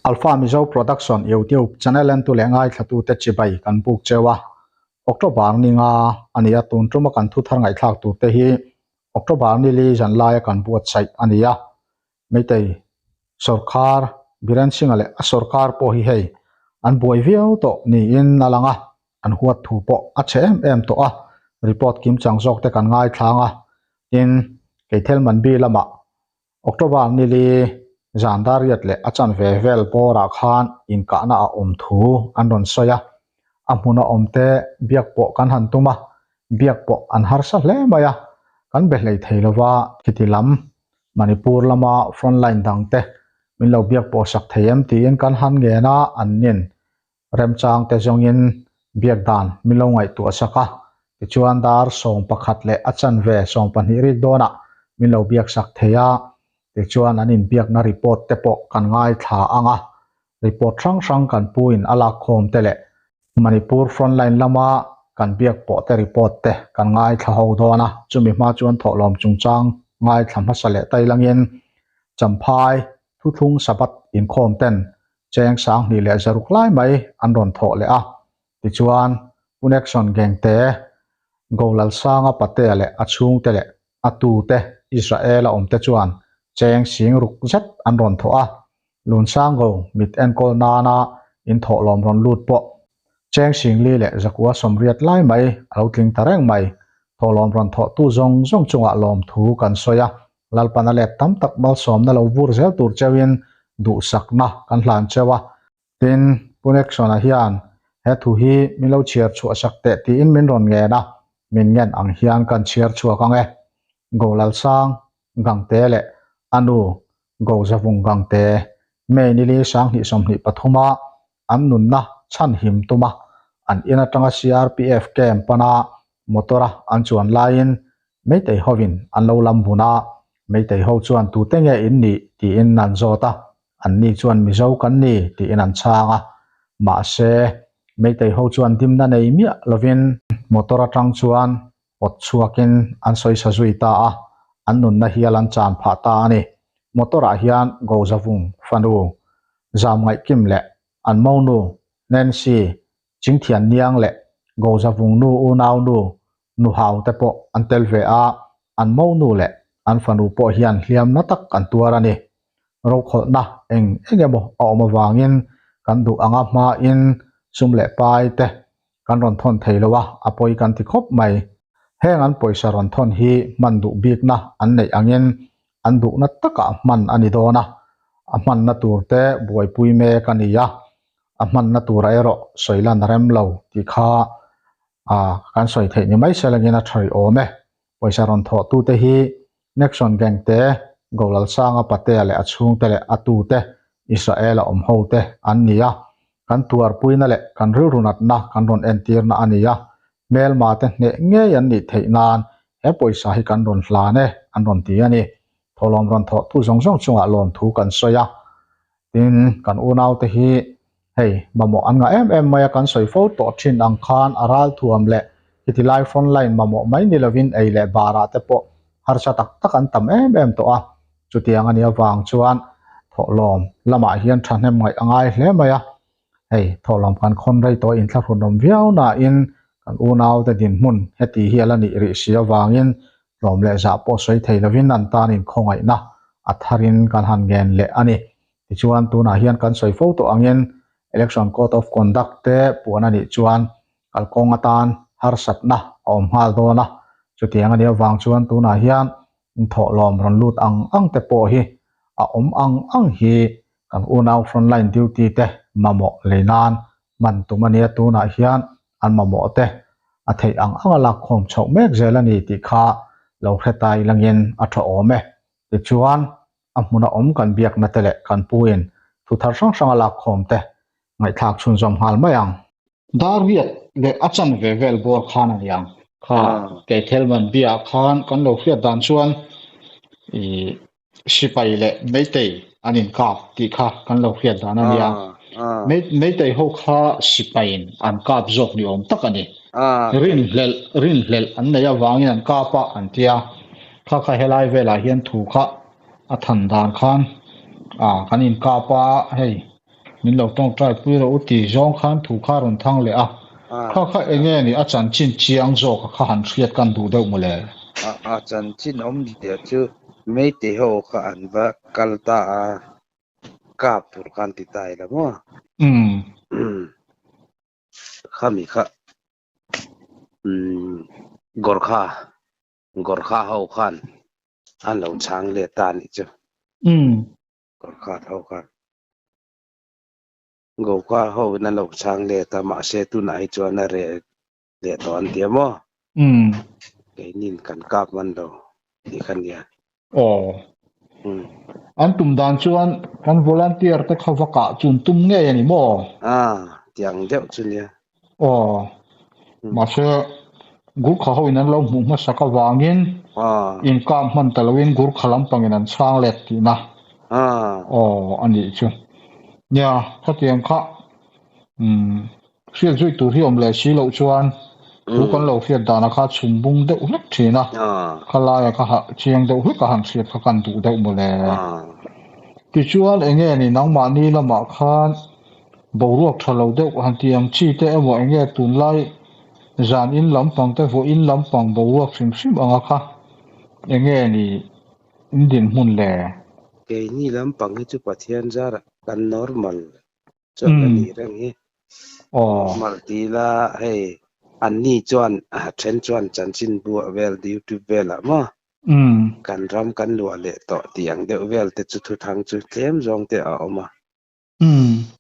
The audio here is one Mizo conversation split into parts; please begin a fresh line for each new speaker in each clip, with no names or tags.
Alpha Mizo Production YouTube channel entu leh ngaithlatute chibai kan buk cheu a, October ni nga a ni a, tun tuma kan thu thar ngaihthlak tur te hi October ni li zan laia kan buatsaih a ni a, Meitei sawrkar Biren Singh-a leh a sawrkar pawh hi hei an buai viau tawh niin a lang a, an huat thu pawh a chhe em em tawh a, report kimchang zawk te kan ngaithlang a, tin Keithel Manbi lamah October ni li zan dariat leh a chanve vel bawrah khan inkahna a awm thu an rawn sawi a, a hmuna awmte biak pawh kan han tum a, biak pawh an harsa hle mai a, kan be hlei thei lova khiti lam Manipur lama front line dangte min lo biak pawh sak thei em tiin kan han ngen a, an nin Remchang te zawngin biak dan min lo ngaihtuah sak a, tichuan dar 11 leh a chanve 20 rik dawnah min lo biak sak thei a, tichuan an inbiakna report te pawh kan ngaithla ang a, report hrang hrang kan puin a lakkhawm te leh Manipur frontline lama kan biak pawh te report te kan ngaithla ho dawn a, chumi hma chuan thawhlawm chungchang ngaithla hmasa leh tailangin Champhai thuthlung Sabbath inkhawm ten Cheng 2600 lai mai an rawn thawh leh a, tichuan Punekson Gengte, Golalsanga Patea leh a chhungte leh a tute Israel-a awmte chuan cheng 6000 zet an rawn thawh a, Lunsango mit enkawl nana inthawhlawm rawn lut pawh cheng 4,980 lai mai a lo tling ta reng mai. Thawhlawm rawn thawhtu zawng zawng chungah lawmthu kan sawi a, Lalpan a let tam tak malsawmna lo vur zel tur cheuhin duhsakna kan hlan cheu a. Tin, Pu Nixon-a hian he thu hi min lo chhiar chhuah sak teh tiin min rawn ngen a, min ngen ang hian kan chhiar chhuak ang e. Golalsang Gangte leh a nu Gozavung Gangte, May nili 2023-a an nunna chhanhim tuma an in atanga CRPF camp pana motor-a an chuan laiin Meitei hovin an lo lam bun a, Meitei ho chuan tute nge in nih tiin an zawt a, anni chuan Mizo kan ni tiin an chhang a, mahse Meitei ho chuan dimna nei miah lovin motor atang chuan pawt chhuakin an sawi sa zui ta a, an nunna hial an chan phah ta a ni. Motor ah hian Gozavung fanu Zamngaihkim leh an monu Nancy Chingthian Niang leh Gozavung nu unau nu Nuhau te pawh an tel ve a, an monu leh an fanu pawh hian hliam na tak an tuar a ni. Rokhawlhna eng eng emaw a awm avangin kan duh anga hmain sum leh pai te kan rawn thawn thei lo a, a pawi kan ti khawp mai. Heng an pawisa rawn thawn hi hman duh bikna an neih angin an duhna takah hman a ni dawn a, a hmanna tur te buaipui mek a ni a, a hmanna tura erawh sawi lan rem lo tih kha a kan sawi theih ni mai selangin a tha rih awm e. Pawisa rawn thawhtute hi Nexon Gang te, Golalsanga Patea leh a chhungte leh a tute, Israel-a awm hote an ni a. Kan tuarpuina leh kan rilru natna kan rawn entirna a ni a. Hmelma te hneh ngei an nih theih nan he pawisa hi kan rawn hlan e an rawn ti a ni. Thawhlawm rawn thawhtu zawng zawng chungah lawmthu kan sawi a. Tin, kan unaute hi hei mamawh an ngah em em mai a, kan sawi fo tawh thin ang khan a ralthuam leh khiti lai front line mamawh mai ni lovin ei leh barah te pawh harsa tak tak an tam em em tawh a. Chutiang a nih avang chuan thawhlawm lamah hian thahnem ngaih a ngai hle mai a. Hei thawhlawm kan khawn rei tawh inthlahrunawm viau nain kan unaute dinhmun heti hi a la nih rih si avangin tlawm leh zah pawh sawi thei lovin an tan inkhawngaihna a tharin kan han ngen leh a ni. Tichuan tunah hian kan sawi fo tawh angin Election Code of Conduct te puan a nih chuan kalkawng atan harsatna a awm nghal dawn a, chutiang a nih avang chuan tunah hian inthawhlawm rawn lut ang ang te pawh hi a awm ang ang hi kan unau frontline duty te mamawh lei nan hman tum a nia tunah hian an mamawh te a theih ang anga lakkhawm chhoh mek zel a ni tih kha lo hre ta ilangin a tha awm e. Tichuan a hmuna awm kan biakna te leh kan puin thu thar hrang hranga lakkhawm te ngaihthlak chhunzawm nghal mai ang. Dar riat leh a chanve vel bawr khan a niang. Kha Keithelman biaah khan kan lo hriat dan chuan ih sipai leh Meitei an inkap tih kha kan lo hriat dan a nia. Meitei ho kha sipaiin an kap zawk ni awm tak a ni. Rinhlelh rinhlelh an neih avangin an kap a an tia. Kha kha helai velah hian thu kha a than dan khan ah kan inkap a hei. Min lo tawngtai pui rawh u ti zawng khan thu kha rawn thang leh a. Kha kha enge ni a chanchin chiang zawk a kha han hriat kan duh deuh mawle.
A chanchin awmzia chu Meitei ho kha an va kal ta a, kap tur khan ti ta ila maw? Khami kha Gorkha Gorkha ho khan an lo chhang let ta a nih chu. Gorkha ho khan Gorkha ho in an lo chhang let a mahse tunah hi chuan a reh leh tawh an ti a maw? Keinin kan kap man lo tih kha nia.
Aw. An tum dan chuan kan volunteer te kha va kah chun tum ngei a ni maw?
A, tiang deuh chu nia.
Aw. Mahse, Gurkha ho in an lo hmuh hmasak avangin inkap hman ta loin Gurkha lampangin an chhang let tihna. Aw, a nih chu. Nia, khatiang kha Hriat zui tur hi awm leh si loh chuan thu kan lo hriat dana kha chhum bung deuh hlek thin a, khalaia ka ha chiang deuh hlek a han hriat kha kan duh deuh mawle. Tichuan enge ni nangmahni lamah khan boruak tha lo deuh han ti ang chi te emaw enge tunlai zan in lampang te vaw in lampang boruak hrim hrim anga kha enge ni in dinhmun le?
Keini lampang hi chu Pathian zarah kan normal chuan a nih reng hi. Normal ti ila hei anni chuan then chuan chanchin buah vel YouTube velah maw kan ram kan luah leh tawh tih ang deuh vel te chu thuthang chu tlem zawng te a awm a.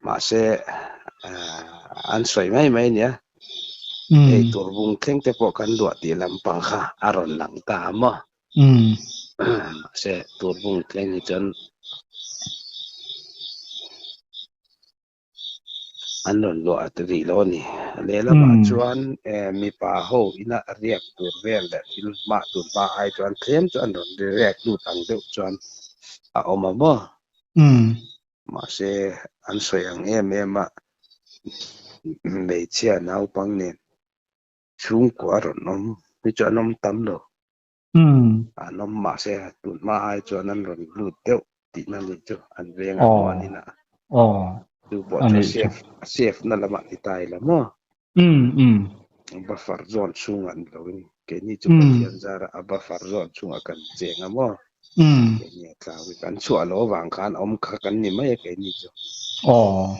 Mahse an sawi mai mai nia. Hei turbung thleng te pawh kan luah tih lampang kha a rawn lang ta a maw. Mahse turbung thleng hi chuan an rawn luah rih lo a ni. Lehlamah chuan mipa ho ina riak tur vel leh thil hmah tur hma ai chuan tlem chu an rawn riak lut ang deuh chuan a awm a maw. Mahse an sawi ang em em a hmeichhia naupang nen chhungkua a rawn awm hi chu an awm tam lo. An awm mahse tun hma ai chuan an rawn lut deuh tihna ni chu an vengah pawh an inah. Chu pawh chu a safe na lamah ti ta ila maw? Buffer zone chhungah ni loin keini chu Pathian zara a buffer zone chhungah kan cheng a maw? Keini a tlau hi kan chhuah loh avang khan awm kha kan ni mai a keini chu.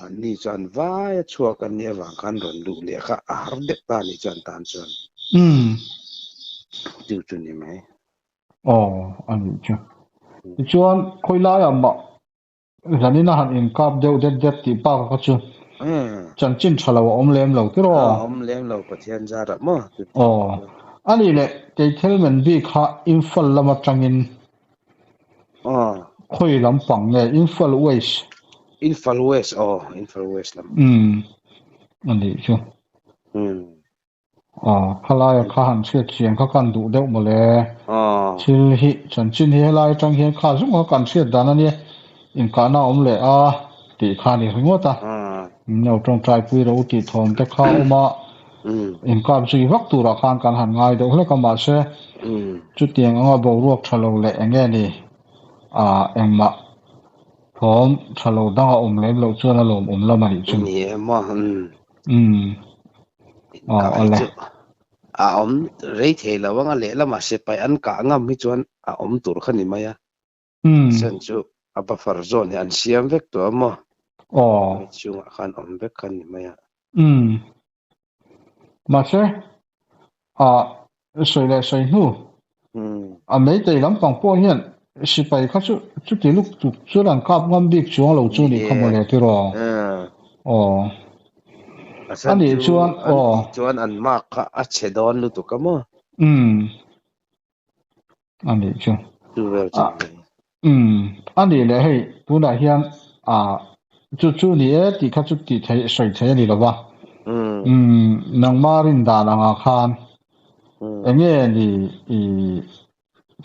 Anni chuan vai a chhuak an nih avang khan rawn luh leh kha a har deuh ta a nih chuan tan chuan. Chu chu ni mai.
Aw, a nih chu. Tichuan, khawi laiah mah zanin a han inkap deuh det det tih bak kha chu chanchin tha lo a awm lem lo tiraw?
A awm lem lo, Pathian zarah maw?
Aw, a nih leh Keithelmen bik kha Imphal lam atangin khawi lampang nge Imphal West?
Imphal West, aw, Imphal West lam.
Umm, a nih chu. Aw, khalaia kha han hriat chian kha kan duh deuh mawle. Thil hi chanchin hi helai atang hian kha zung kha kan hriat dan a nia, inkahna a awm leh a tih kha a ni ringawt a. Min lo tawngtai pui rawh u tih thawm te kha a awm a, inkap zui vak turah khan kan han ngai deuh hlek a, mahse chutiang anga boruak tha lo leh eng nge ni engmah thawm tha lo dang a awm lem loh chuan a lawmawm lam a nih chu.
Ni e maw.
Umm.
Inkah hi chu a awm rei thei lo anga lehlamah sipai an kah ngam hi chuan a awm tur kha ni mai a. Sen chu a buffer zone hi an siam vek tawh a maw? Hemi chhungah khan awm vek kha ni mai a.
Umm. Mahse, a sawi leh sawi hnu a meitei lampang pawh hian sipai kha chu chuti luk tuk chuan an kap ngam bik chuang lo chu nih kha mawle tiraw? Aw.
A chhan chu an tih chuan an mark kha a chhe dawn lutuk a maw?
Umm. A nih chu.
Chu vel chu ni.
Umm. A nih leh hei tunah hian a chu chu ni e tih kha chu tih theih sawi theih a ni lo va. Umm nangma rin dan angah khan eng nge ni i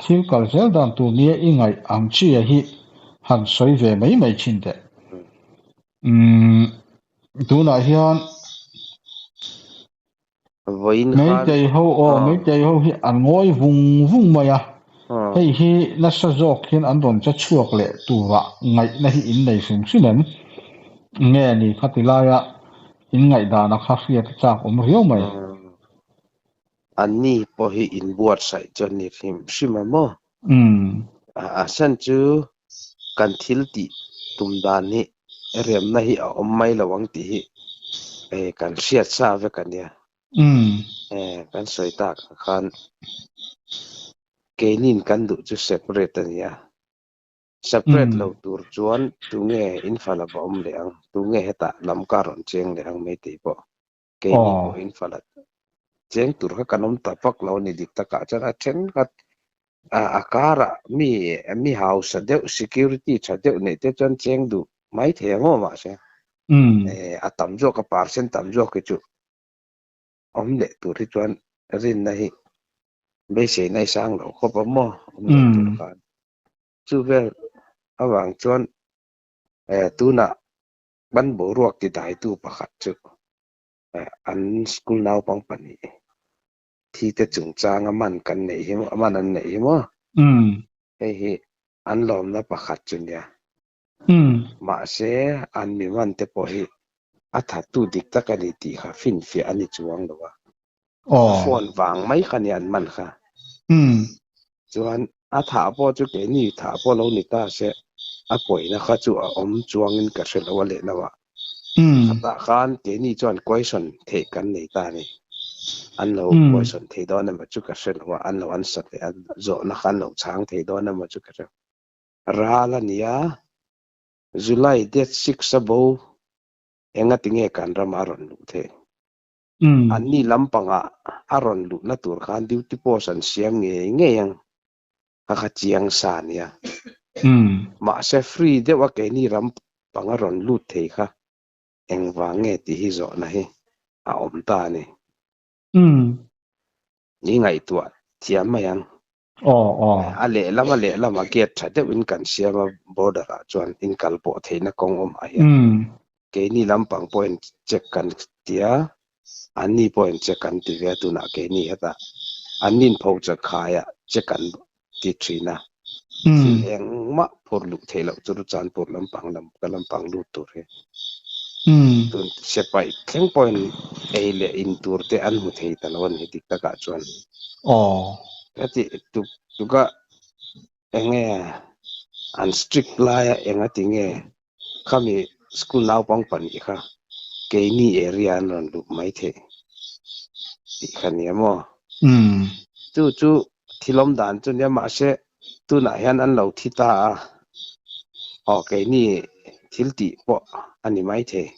thil kal zel dan tur nia i ngaih ang chi a hi han sawi ve mai mai thin teh. Umm tunah hian
Vawiin khan
Meitei ho aw Meitei ho hi an ngawi vung vung mai a, hei hi nasa zawk hian an rawn che chhuak leh turah ngaihna hi in nei hrim hrim em? Nge ni khati laia in ngaihdana kha hriat a chak awm riau mai.
Anni pawh hi inbuatsaih chuan ni hrim hrim a maw? A chhan chu kan thil tih tum dan hi remna hi a awm mai lo ang tih hi kan hriat sa vek a nia. Kan sawi tak ang khan keinin kan duh chu separate a nia. Separate lo tur chuan tunge infala va awm leh ang, tunge hetah lam kar rawn cheng leh ang mai tih pawh keini pawh infala cheng tur kha kan awm ta vak lo a ni dik takah chuan a thenkhat a karah mi mi hausa deuh security tha deuh neih te chuan cheng duh mai thei ang aw mahse a tam zawk a percent tam zawk hi chu awm leh tur hi chuan rinna hi beiseina i sang lo khawp a maw awm leh tur khan chu vel avang chuan tunah ban boruak ti daitu pakhat chu an school naupang pahnih thi te chungchanga man kan neih hi man an neih hi maw hei hi an lawmna pakhat chu nia mahse an mi man te pawh hi a thattu dik tak a ni tih kha finfiah a ni chuang lo a phone vang mai kha ni an man kha chuan a thah pawh chu keini thah pawh lo ni ta se a pawina kha chu a awm chuangin ka hre lo a leh lo a khatah khan keini chuan question theih kan nei ta a ni an lo question thei dawn emaw chu ka hre lo a an lo answer leh a zawhna kha an lo chhang thei dawn emaw chu ka hre ral a nia July date 6 a bo engati nge kan ram a rawn luh theih anni lampangah a rawn luhna tur khan duty post an siam ngei ngei ang kha kha chiang sa nia mahse free deuh a keini ram panga rawn lut thei kha engvang nge tih hi zawhna hi a awm ta a ni ni ngaihtuah thiam mai ang a lehlam a lehlam a gate tha deuhin kan siam a border ah chuan in kal pawh theihna kawng awm ah hian keini lampang pawhin check kan tia anni pawhin check an ti ve a tunah keini hetah annin pho chak khaiah check an ti thin a thil engmah phur luh theih loh chu Chanpur lampang lam ka lampang lut tur hi tun sipai thleng pawhin ei leh in tur te an hmu thei ta lo a ni dik takah chuan heti tuk tuka enge an strict laia engati nge khami school naupang pahnih kha keini area an rawn luh mai theih tih kha nia maw chu chu thilawm dan chu nia mahse tunah hian an lo thi ta a aw keini thil tih pawh a ni mai thei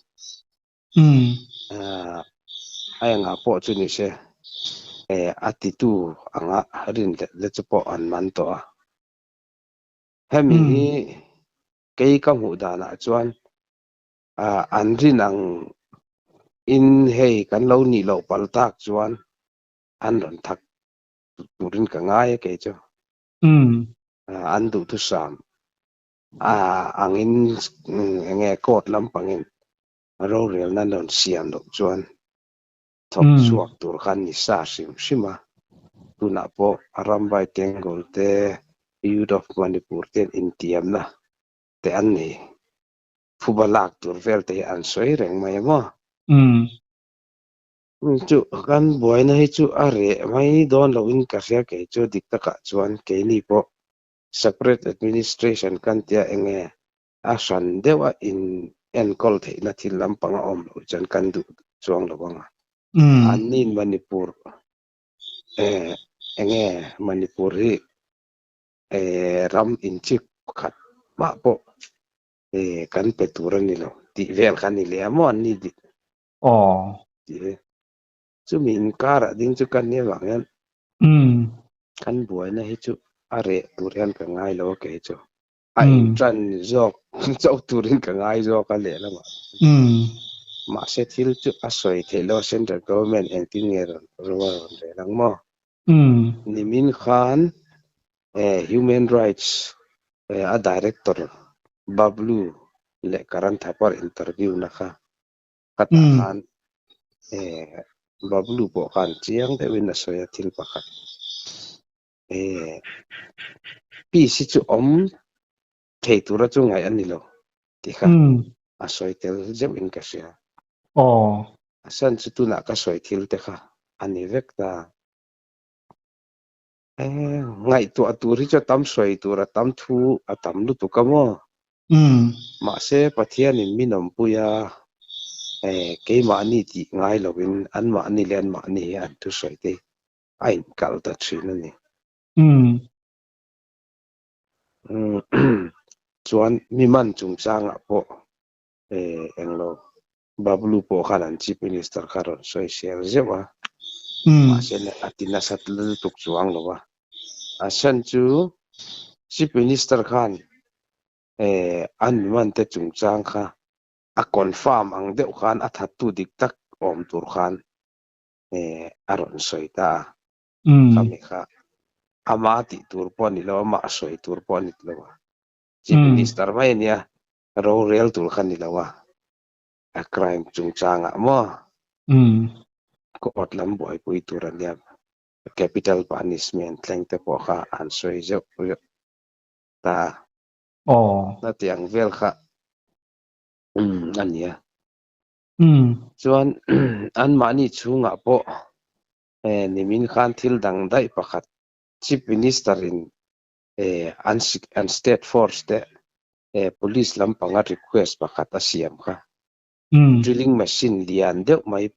a engah pawh chu ni se a titu anga rin let le chu pawh an man tawh a hemi hi kei ka hmuh danah chuan an rin ang in hei kan lo nih loh pal tak chuan an rawn thak turin ka ngai a kei chu an duh thusam angin enge court lampangin rorelna rawn siam loh chuan thawk chhuak tur khan ni sa hrim hrim a tunah pawh Arambai Tengol te Youth of Manipur ten intiamna te an nei phuba lak tur vel te hi an sawi reng mai maw chu kan buaina hi chu a reh mai dawn loin ka hria kei chu dik takah chuan keini pawh separate administration kan tia enge a hran deuh a in enkawl theihna thil lampang a awm loh chuan kan duh chuang lo anga annin Manipur enge Manipur hi ram inchik pakhat mah pawh kan pe tur a ni lo tih vel kha ni leh a maw anni dik tih chumi inkarah ding chu kan nia vang hian kan buaina hi chu a reh tur hian ka ngai lo a kei chu a intan zawk chauh turin ka ngai zawk a lehlamah mahse thil chu a sawi theih lo central government engtin nge rawn rawn rel ang maw nimin khan human rights a director Bablu leh Karan Thapar interview na kha khatah khan Bablu pawh khan chiang deuhin a sawi a thil pakhat peace hi chu awm thei tura chu ngaih a ni lo tih kha. a sawi tel zeuh in ka hria.
Aw.
A chhan chu tunah ka sawi thil te kha a ni vek ta. E, ngaihtuah tur hi chu a tam sawi tur a tam thu a tam lutuk a maw?
Umm.
Mahse Pathianin min awmpui a, e, keimahni tih ngai lovin anmahni leh anmahni hi an thusawi te a inkalh ta thin a ni.
Umm.
Umm. Chuan mi man chungchangah pawh e, englo Bablu pawh khan an Chief Minister kha rawn sawi sel zeuh a, mahse a ti nasa lutuk chuang lo a. A chhan chu Chief Minister khan a mimante chungchang kha a confirm ang deuh khan a thattu dik tak awm tur khan a rawn sawi ta a. Khami kha ama tih tur pawh a ni lo, amah sawi tur pawh a ni lo a. Chief Minister mai a nia, rorel tur kha ni lo a, a crime chungchangah maw court lam buaipui tur a nia, capital punishment thleng te pawh kha an sawi zeuh zeuh ta a. Hetiang vel kha a nia. Chuan anmahni chhungah pawh nimin khan thil dang daih pakhat Chief Minister in an state force te police lampanga request pakhat a siam kha. Drilling machine lian deuh mai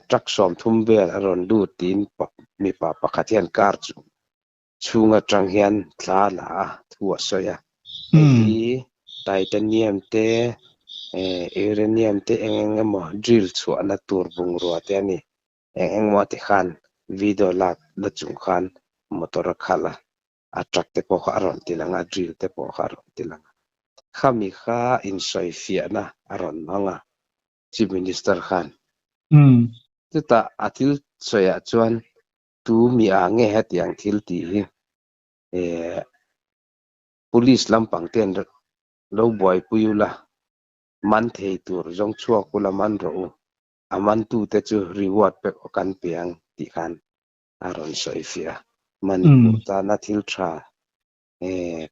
truck 30 vel a rawn lut tiin mipa pakhat hian car chu chhung atang hian thla a la a, thu a sawi a. Hei hi titanium te uranium te eng eng emaw drill chhuahna tur bungrua te a ni. Eng eng maw ti khan video lak na chung khan motor a khalh a, a truck te pawh kha a rawn ti lang a, drill te pawh kha a rawn ti lang a. Khami kha insawifiahna a rawn hmang a, Chief Minister khan. Chutah a thil sawiah chuan tu mi ah nge hetiang thil tih hi police lampang te an lo buaipui ula, man thei tur zawng chhuak ula man rawh u. A mantute chu reward pek aw kan pe ang tih khan a rawn sawi fiah a. Manipur tana thil tha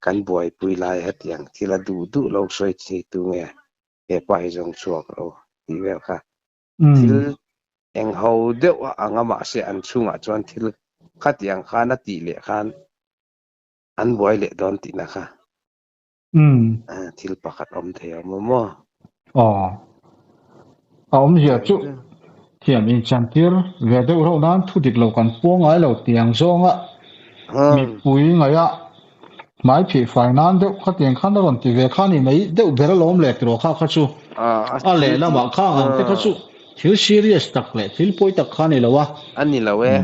kan buaipui lai hetiang thil a duh duh lo sawi thei tu nge hepa hi zawng chhuak rawh u tih vel kha thil eng ho deuh a ang a mahse an chhungah chuan thil khatiang khan a tih leh khan an buai leh dawn tihna kha Thil pakhat awm thei awm a maw?
Aw. A awmzia chu thiam inchantir ve deuh reuh nan thu dik lo kan puang ngai lo tiang zawnga mipui ngaia hmai phih fai nan deuh khatiang khan a rawn ti ve kha ni mai deuh ber alawm leh tiraw kha kha chu a lehlamah khang ang te kha chu thil serious tak leh thil pawi tak kha ni lo a.
A ni lo e.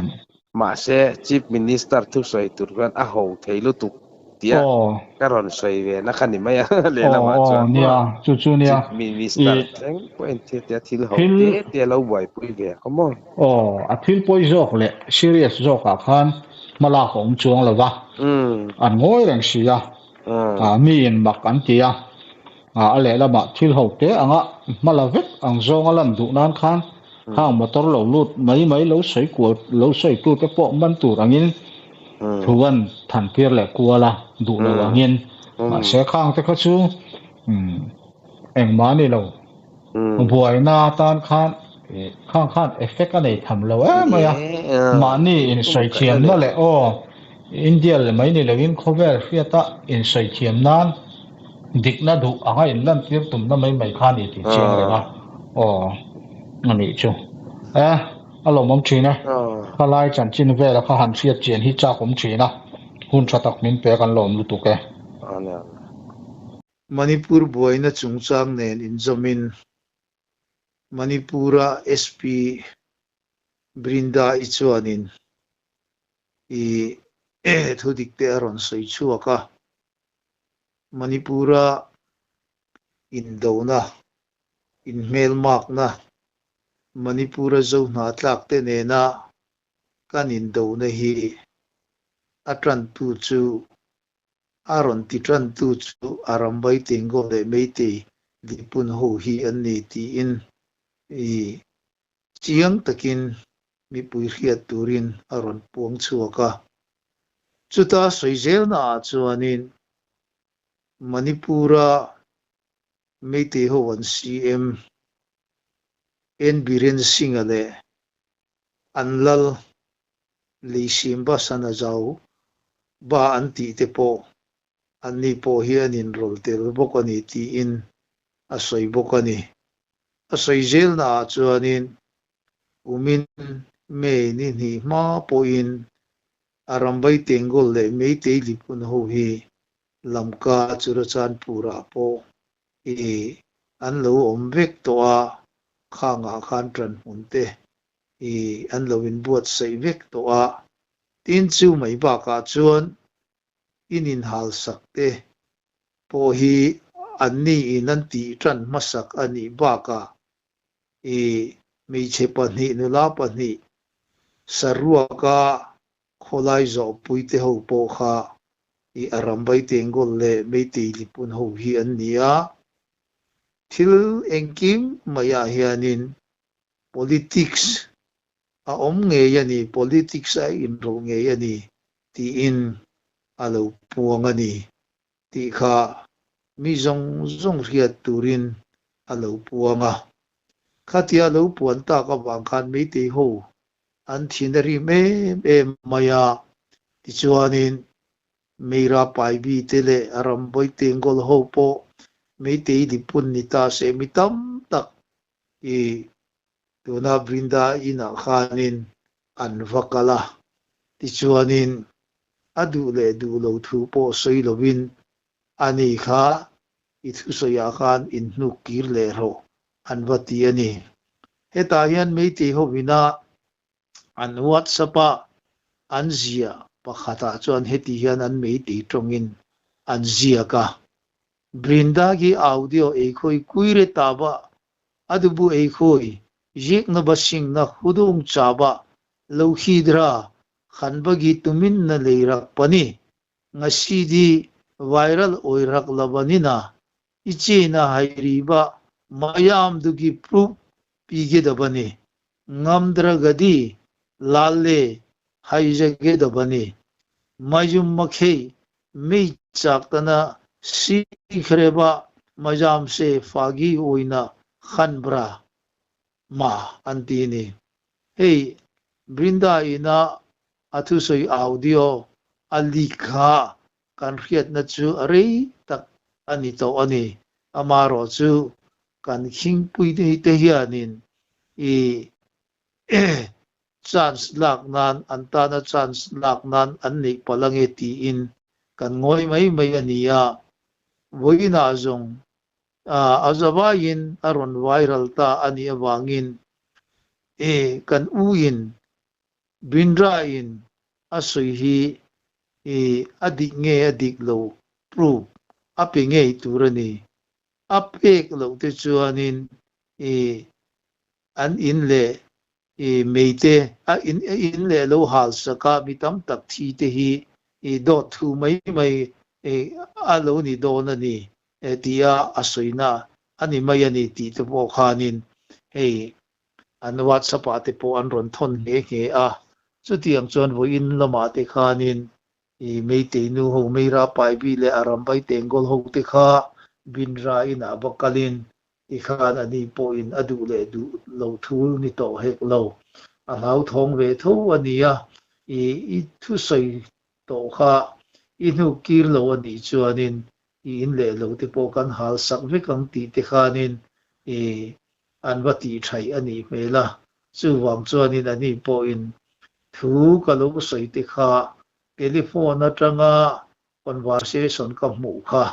Mahse, Chief Minister thusawi tur khan a ho thei lutuk tia ka rawn sawi ve na kha ni mai a, lehlamah chuan maw Chief Minister thleng pawh in thil tia thil ho te te a lo buaipui ve kha maw.
Aw, a thil pawi zawk leh serious zawkah khan hmalak a awm chuang lo va, an ngawi reng si a, miin mak an ti a, a lehlamah thil ho te anga hmala vek ang zawnga lan duh nan khan Khang motor lo lut mai mai lo sawi kual lo sawi tu te pawh man tur angin thu an than tir leh kual a, duh lo angin. Mahse khang te kha chu engmah a ni lo. Buaina atan khan khang khan effect a nei tham lo em mai a. Mahni insawi thiamna leh aw India leh mai ni loin khawvel hriata insawi thiam nan dikna duh anga inlantir tumna mai mai kha a ni tih chiang reng a. Aw, a nih chu. E, a lawmawm thin e. Khalai chanchin vela kha han hriat chian hi chak awm thin a. Hun tha tak min pe kan lawm lutuk e.
Manipur buaina chungchang nen inzawmin Manipur-a SP Brinda-i chuanin i thudik te a rawn sawi chhuak a, Manipur-a indona, inhmelmakna, Manipur-a Zohnatlak te nena kan indona hi a tantu chu a rawn ti tantu chu Arambai Tenggol leh Meitei Lipun ho hi an ni tiin i Chiang takin mipui hriat turin a rawn puang chhuak a. Chuta sawi zelnaah chuanin Manipur-a Meitei ho an CM N Biren Singh-a leh an lal Leisimba Sanazau Ba an tih te pawh anni pawh hi an inrawlh tel bawk a ni tiin a sawi bawk a ni. A sawi zelnaah chuanin kumin May ni hnih hma pawhin Arambai Tengol leh Meitei Lipun ho hi Lamka Churachandpur-ah pawh i an lo awm vek tawh a, khangah khan ṭanhmun te i an lo inbuatsaih vek tawh a. Tin, chu mai bakah chuan in inhalsak te pawh hi anni in an tih ṭan hmasak a nih bakah i hmeichhe pahnih nula pahnih saruaka khawlai zawhpui te ho pawh kha i Arambai Tengol leh Meitei Lipun ho hi an ni a. Thil engkim maiah hianin politics a awm ngei a ni, politics a inrawlh ngei a ni tiin a lo puang a ni tih kha mi zawng zawng hriat turin a lo puang a. Khatia lo puan tak avang khan Meitei ho an thin a rim em em mai a, tichuanin Meira Paibi te leh a rambawi Tengol ho pawh Meitei lipun ni ta se mi tam tak i tuna Brinda inah khanin an va kal a, tichuanin a duh leh duh lo thu pawh sawi lovin ani kha i thusawiah khan inhnuk kir leh rawh an va ti a ni. Hetah hian Meitei hovina an WhatsApp-a an ziah pakhatah chuan heti hian an Meitei tawngin an ziak a, Brindagi audio eikhawi kuire taba adubu eikhawi zikna basingna hudung chaba lohidra khanbagi tuminna leirak pani ngasidi viral oirak labanina ꯏꯆꯦꯅ ꯍꯥꯏꯔꯤꯕ ꯃꯌꯥꯝꯗꯨꯒꯤ ꯄ꯭ꯔꯨꯐ ꯄꯤꯒꯗꯕꯅꯤ ꯉꯝꯗ꯭ꯔꯒꯗꯤ ꯂꯥꯜꯂꯦ ꯍꯥꯏꯖꯒꯗꯕꯅꯤ ꯃꯌꯨꯝ ꯃꯈꯩ ꯃꯩ ꯆꯥꯛꯇꯅ ꯁꯤꯈ꯭ꯔꯦꯕ ꯃꯌꯥꯝꯁꯦ ꯐꯥꯒꯤ ꯑꯣꯏꯅ ꯈꯟꯕ꯭ꯔꯥ ꯃꯥ ꯑꯟꯇꯤꯅꯤ ꯍꯦ ꯕ꯭ꯔꯤꯟꯗꯥ ꯏꯅ ꯑꯊꯨꯁꯣꯏ audio alikha kan hriatna chu a rei tak a ni tawh a ni. Amaherawhchu kan khingpui te hianin i chance lak nan an tana chance lak nan an neih palh ange tiin kan ngawi mai mai a ni a. Vawiinah zawng a zavaiin a rawn viral ta a nih avangin i kan u in Bindra-in a sawi hi i a dik nge a dik lo proof a pe ngei tur a ni. A pek loh te chuanin i an in leh i meite a in in leh lo hal sak a mi tam tak thi te hi i dawt thu mai mai i a lo ni dawn a ni tia a sawina a ni mai a ni tih te pawh khanin hei an WhatsApp ah te pawh an rawn thawn nghe nghe a, chutiang chuan vawiin lamah te khanin i Meitei nu ho Meira Paibi leh Arambai Tengol ho te kha Binra inah va kalin tikhan ani pawhin a duh leh duh lo thu ni tawh hek lo, a hlauthawng ve tho a nia, i i thusawi tawh kha i hnuk kir lo a nih chuanin i in leh lo te pawh kan hal sak vek ang tih te khanin i an va tih thaih a nih hmel a, chuvang chuanin ani pawhin thu ka lo sawi te kha telephone atanga conversation ka hmuh kha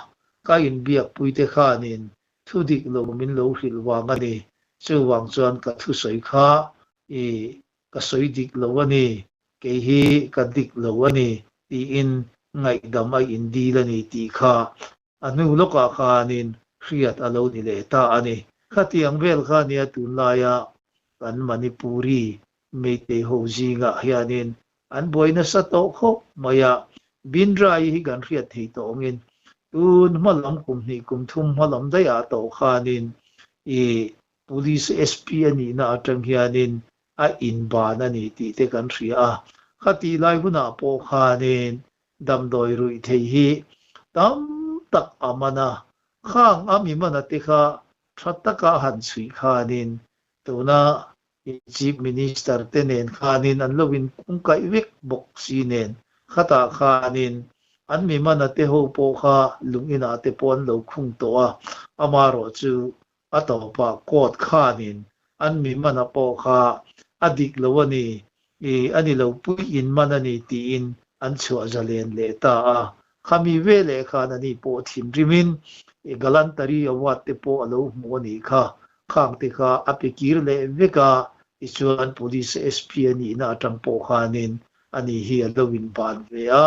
ka inbiakpui te khanin thu dik lo min lo hrilh vang a ni, chuvang chuan ka thusawi kha i ka sawi dik lo a ni, kei hi ka dik lo a ni tiin ngaihdam a indil a ni tih kha a hnu lawkah khanin hriat a lo ni leh ta a ni. Khatiang vel kha nia tunlaia kan Manipuri Meitei ho zingah hianin an buai nasa tawh khawp mai a, Bindrai hi kan hriat thei tawh angin tun hma lam kum hnih kum thum hma lam daihah tawh khanin i Police SP a nihna atang hianin a inban a ni tih te kan hria a, khatih lai hunah pawh khanin damdawi ruih thei hi tam tak a man a, Khang a mi mana te kha tha taka a han chhui khanin tuna Chief Minister te nen khanin an lo inkungkaih vek bawk si nen khatah khanin an mi mana te ho pawh kha lung inah te pawh an lo khung tawh a, amaherawhchu a tawpah court khanin an mi mana pawh kha a dik lo a ni, a ni lo pui in man a ni tiin an chhuah zalen leh ta a. Khami veleh khan ani pawh thinrimin Galantari Award te pawh a lo hmu a nih kha. Khang te kha a pe kir leh vek a, tichuan Police SP a nihna atang pawh khanin ani hi a lo inban ve a.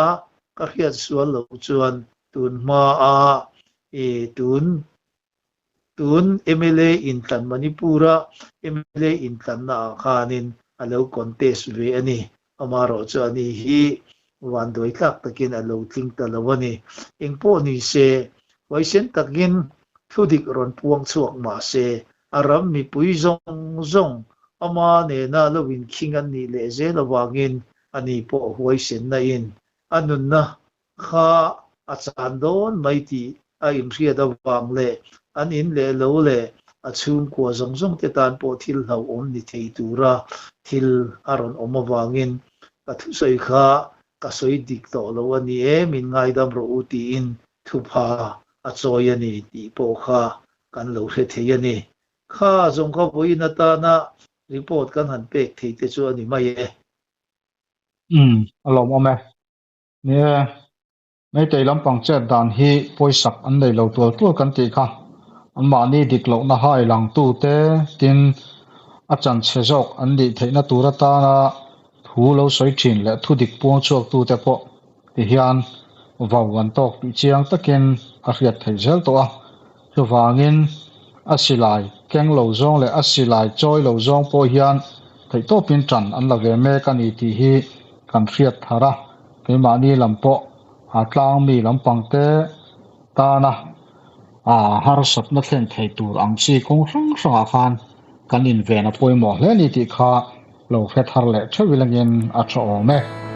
Ka hriat sual loh chuan tun hmaa tun Tun mla intlan Manipur-a mla intlanna ah khanin a lo contest ve a ni. Amaherawhchu ani hi vanduai tlak takin a lo tling ta lo a ni. Engpawh ni se, huaisen takin thudik rawn puang chhuak mah se, a ram mipui zawng zawng ama nena lo inkhing an nih leh zel avangin ani pawh huaisenna in a nunna Kha a chan dawn mai tih a inhriat avang leh an in leh lo leh a chhungkua zawng zawng te tan pawh thil hlauhawm ni thei tura thil a rawn awm avangin ka thusawi kha ka sawi dik tawh lo a ni e, min ngaidam rawh u tiin thupha a chawi a ni tih pawh kha kan lo hre thei a ni. Kha zawng kha vawiin atana report kan han pek thei te chu a ni mai e.
Umm, a lawmawm e. Ni e, Meitei lampang chet dan hi pawisak an nei lo tual tual kan tih kha. Anmahni dik lohna hai langtute tin a chanchhe zawk an nih theihna tur atana thu lo sawi thin leh thu dik puang chhuaktute pawh ti hian vau an tawk tih chiang takin a hriat theih zel tawh a. Chuvangin a silai keng lo zawng leh a silai chawi lo zawng pawh hian theihtawpin tan an la ve mek a ni tih hi kan hriat thar a, keimahni lam pawh a tlang mi lampang te tana a harsatna thlen thei tur ang chi kawng hrang hrangah khan kan inven a pawimawh hle a ni tih kha lo hre thar leh theuh ilangin a tha awm e.